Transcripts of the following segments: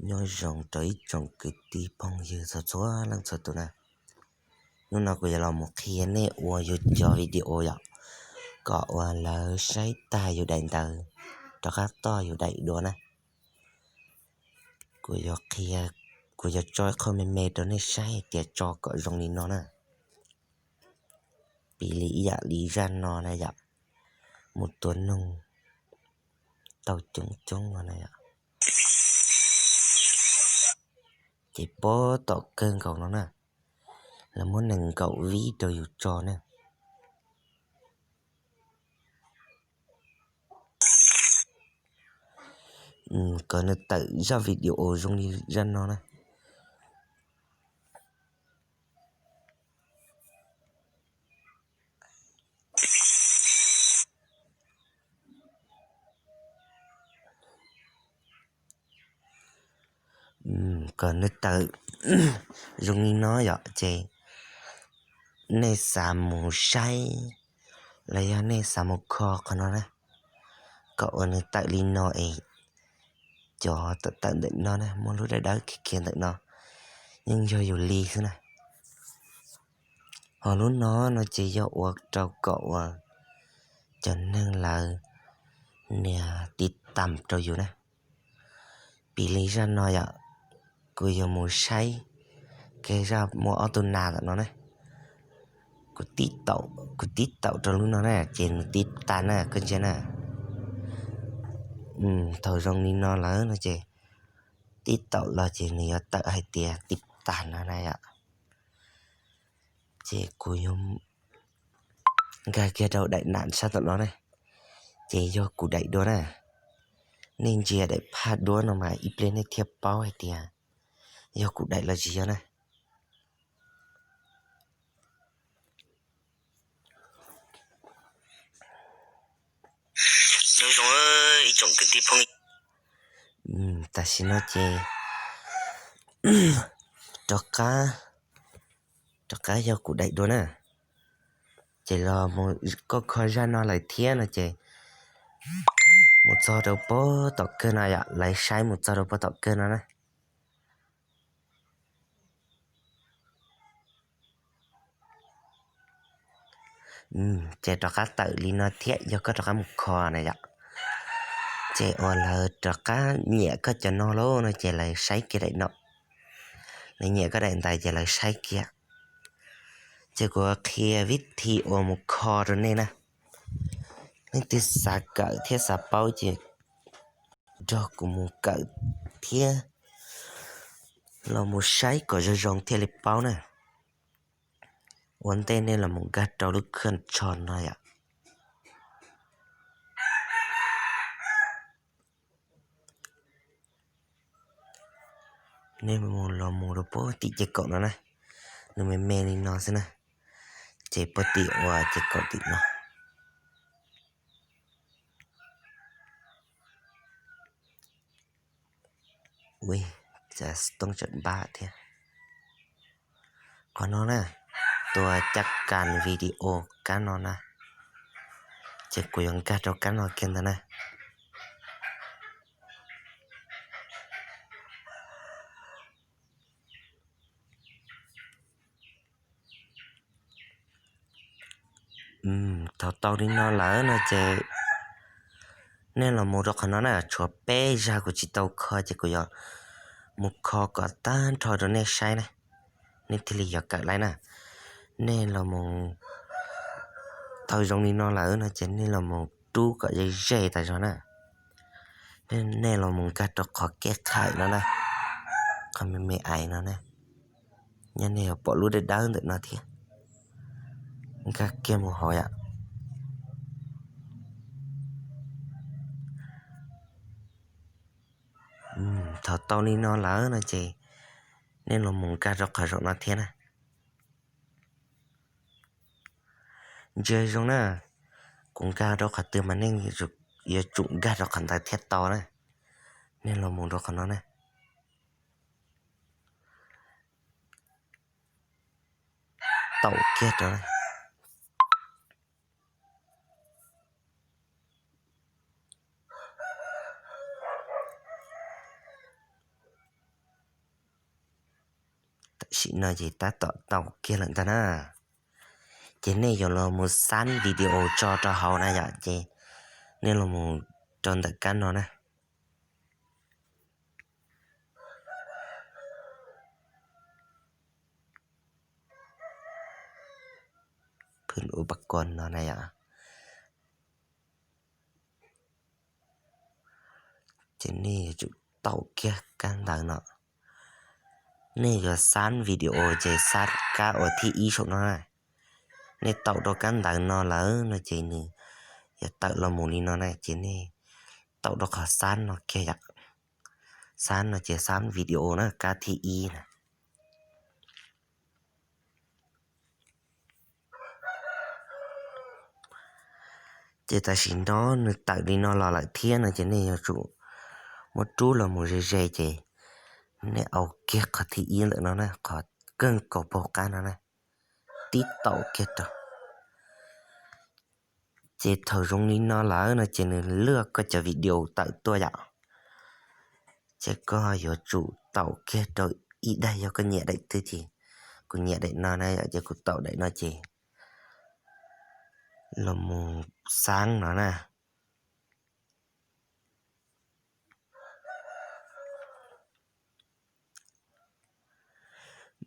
Nyob zoo rau ib tsoom kwv tij phooj ywg txhua txhua leej txhua tus na. Hnub no kuv yuav los mus qhia nej ua YouTube video yom, kom uas lawv saib tag yus daim ntawd rov qab toj yus daim dua na. Kuv yuav qhia, kuv yuav tso qhov me me rau nej saib hais tias tso kom zoo li no na. Piv li ib yam li zaj no na yom, mus tua noog tau coob coob no na yom. Ces pob tom kawg nkaus no na, lawv muab nees nkaum vib rau yus tso na. Kom nws tawm zaj video zoo li zaj no na. Kom nws tawm zoo li no yom, ces nej xav mus saib los yog nej xav mus kho qhov no na, kom uas nws tawm li no es cov tawm tawm ntawm no na, muaj lub dawb dawb kiag kiag ntawm no yeej yog yus li xwb na. Ho lub no no ces yog ua rau kom uas cov neeg lawv nias tiv tam rau yus na. Piv li zaj no yom, kuv yuav mus saib kiag zaj muaj ob tug nas ntawm no na. Kuv tib taum rau lub no na ces nws tiv tas na koj ntsia na. Thaum zoo li no lawm no ces tib taum los ces nws yuav tawm hais tias tiv tas no na yom. Ces kuv yuav nkag kiag rau daim nas sab tom no na, ces yog kuv daim dua na. Nej ntsia daim phaj duab no mas ib pliag nej thiaj paub hais tias yog kuv daim los tsis yog na. Tam sim no ces rov qab, rov qab yog kuv daim dua na. Ces los mus koj kho zaj no lawm thiab no ces mus txog rau pob tom kawg no yom, lawv saib mus txog rau pob tom kawg no na. Ces rov qab tawm li no thiab yog koj rov qab mus kho na yom. Ces uas lawv rov qab nyiam koj cov no lauj no ces lawv saib kiag daim no. Lawv nyiam koj daim ntawd ces lawv saib kiag. Ces kuv qhia vib thi uas mus kho rau nej na. Leej twg xav kawm thiab xav paub ces nrog kuv mus kawm thiab los mus saib kom zoo zoo thiaj li paub na. Ua ntej nej los mus nkag rau lub khaj tsho no yom. Nej mus los mus rau puag tim ces kaum no na, nws me me li no xwb na, ces puag tim uas ces kaum tim no. Ui, cas toob tsam npab thiab. Qhov no na, tua caj kas video kab no na, ces kuv yuav nkag rau kab no kiag ntawd na. Thaum tau li no lawm no ces nej los mus rau qhov no na, tshuav peb zag kuv tsis tau kho ces kuv yuav mus kho kom tag nrho rau nej saib na, nej thiaj li yuav kawm laib na. Nej los mus tau zoo li no lawm no ces nej los mus rub kom ze ze tas zog na. Nej los mus nkag rau qhov keb qhaim no na, qhov me me ais no na, nyob nej yuav pom lub dawb dawb ntawm no thiab. Nkag kiag mus hauv yom. Thaum tau li no lawm no ces nej los mus nkag rau qhov zaum no thiab na. Ntsia zoo na, kuv nkag rau qhov twg mas nej yuav tsum nkag rau qhov ntawd thiaj tau na. Nej los mus rau qhov no na. Taum kiag rau na. Tam sim no ces tab tom tau kiag lawm ntag na. Ces nej yuav los mus xab video tso rau hauv na yom, ces nej los mus rau ntawm kab no na. Phwb ua pas kos no na yom. Ces nej yuav tsum tau kiag kab ntawv no. Nej yuav xab video ces xab kab uas thib ib saum no na. Nej tau rau kab ntawv no lawm no ces nws yuav tawm los mus li no na, ces nej tau rau qhov xab no kiag yom. Xab no ces xab video na, kab thib ib na. Ces tam sim no nws tawm li no los lawm thiab no ces nej yuav tsum muab rub los mus ze ze ces nej au kiag qhov thib ib ntawm no na, qhov keeg kaus paug qab no na, tib tau kiag rau. Ces thaum zoo li no lawm no ces nws luaj koj cov video tawm tuaj yom. Ces koj yuav tsum tau kiag rau ib daim, yog koj nyiam daim twg ces kuv nyiam daim no na yom, ces kuv tau daim no ces los mus xab no na.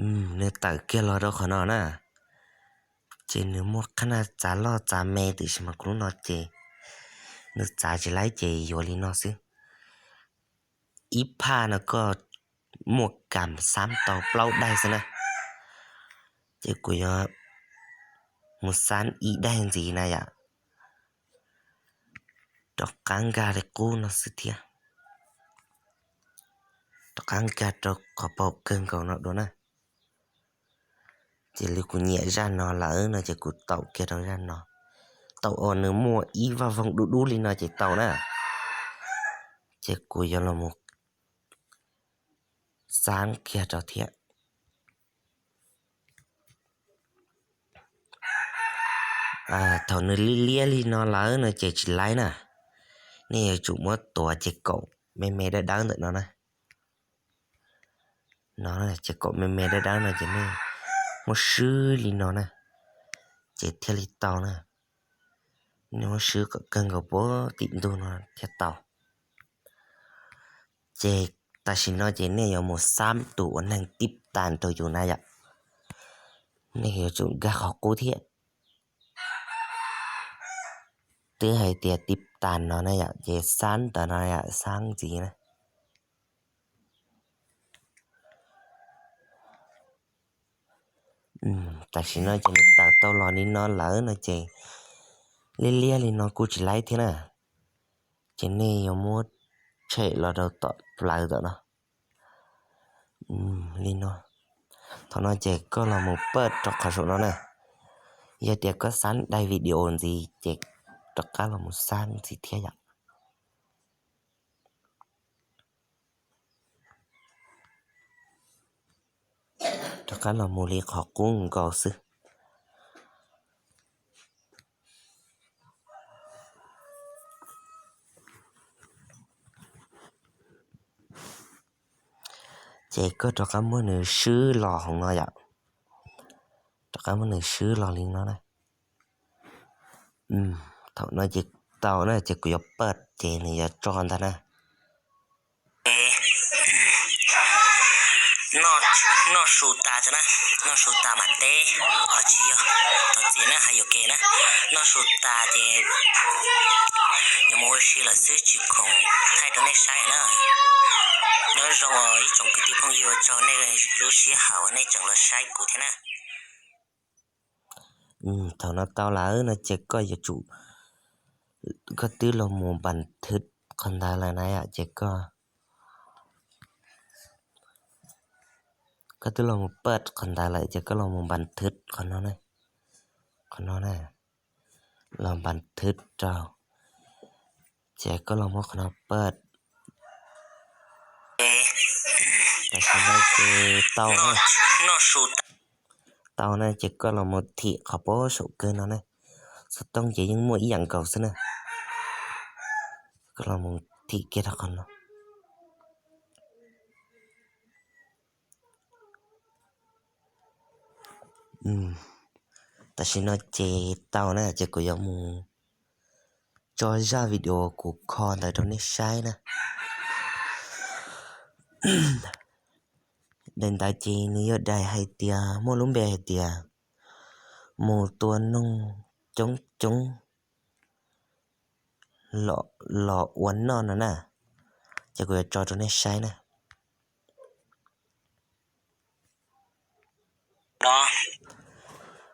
Nws tawm kiag los rau qhov no na, ces nws muaj qhab naj txav loj txav me tiam sis mas kuv lub no ces nws txav tsis laib ces yuav li no xwb. Ib phaj no koj muaj kam xab tau plaub daim xwb na. Ces kuv yuav mus xab ib daim ntxiv na yom. Rov qab nkag li qub no xwb thiab. Rov qab nkag rau qhov paug kawg nkaus no dua na. Ces li kuv nyiam zaj no lawm no ces kuv tau kiag rau zaj no. Tau uas nws muaj ib vaj voog dub dub li no ces tau na. Ces kuv yuav los mus xab kiag rau thiab. Thaum nws liab liab li no lawm no ces tsis laib na. Nej yuav tsum muab tuav ces kaum me me dawb dawb ntawm no na. No ces kaum me me dawb dawb no ces nej muab swb li no na, ces thiaj li tau na. Nej muab swb kom kawg nkaus puag tim ntug no thiaj tau. Ces tam sim no ces nej yuav mus xab tus uas neeg tib tas rau yus na yom. Nej yuav tsum nkag qhov qub thiab. Twb hais tias tib tas no na yom, ces xab ntawm no yom, xab ntxiv na. Tam sim no ces nws tawm tau los li no lawm no ces liab liab li no kuj tsis laib thiab na. Ces nej yuav muab tshem los rau tom plawv tom no. Li no. Thaum no ces koj los mus paj rau qhov saum no na. Yog tias koj xab daim video ntxiv ces rov qab los mus xab ntxiv thiab yom. Rov qab los mus li qhov qub nkaus xwb. Ces koj rov qab muab nws swb los hauv no yom. Rov qab muab nws swb los li no na. Thaum no ces tau na, ces kuv yuav paj ces nws yuav tso ntag na. Noj su tas tso na, noj su tas mam teb, tsis yog, thov txim na hais yuam kev na. Noj su tas ces yuav mus ua si lawm xwb tsis khoom thaij rau nej saib na. Nyob zoo os ib tsoom kwv tij phooj ywg, ua tsaug nej lub sij hawm uas nej tseem los saib kuv thiab na. Thaum no tau lawm no ces koj yuav tsum, koj twb los mus npas thwv qhov ntawd lawm na yom, ces koj, koj twb los mus paj qhov ntawd lawm ces koj los mus npas thwv qhov no, qhov no na, los npas thwv rau, ces koj los muab qhov no paj. Tam sim no ces tau, tau na ces koj los mus thim qhov pab saum kawg no na, xov tooj ces yeej muaj ib yam nkaus xwb na. Koj los mus thim kiag rau qhov no. Tam sim no ces tau na, ces kuv yuav mus tso zaj video kuv kho ntawd rau nej saib na. Daim ntawd ces nws yog daim hais tias muaj lub npe hais tias mus tua noog coob coob los ua noj no na. Ces kuv yuav tso rau nej saib na.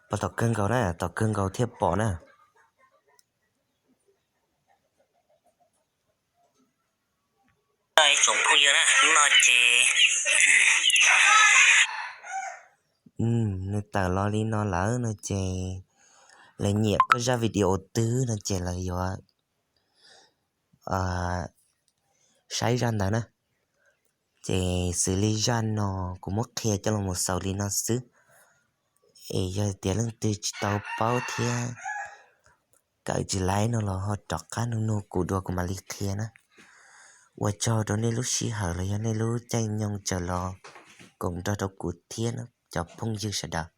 Pom tom kawg nkaus na, tom kawg nkaus thiaj pom na. Nws tawm los li no lawm no ces lawv nyiam koj zaj video twg no ces lawv yuav saib zaj ntawd na. Ces xws li zaj no kuv muab qhia coj los mus xaus li no xwb. Es yog tias leej twg tsis tau paub thiab kawm tsis laib no los ho rov qab nug nug kuv dua kuv mam li qhia na. Ua tsaug rau nej lub sij hawm los yog nej lub caij nyoog tsaws los koom nrog rau kuv thiab cov phooj ywg sawv daws.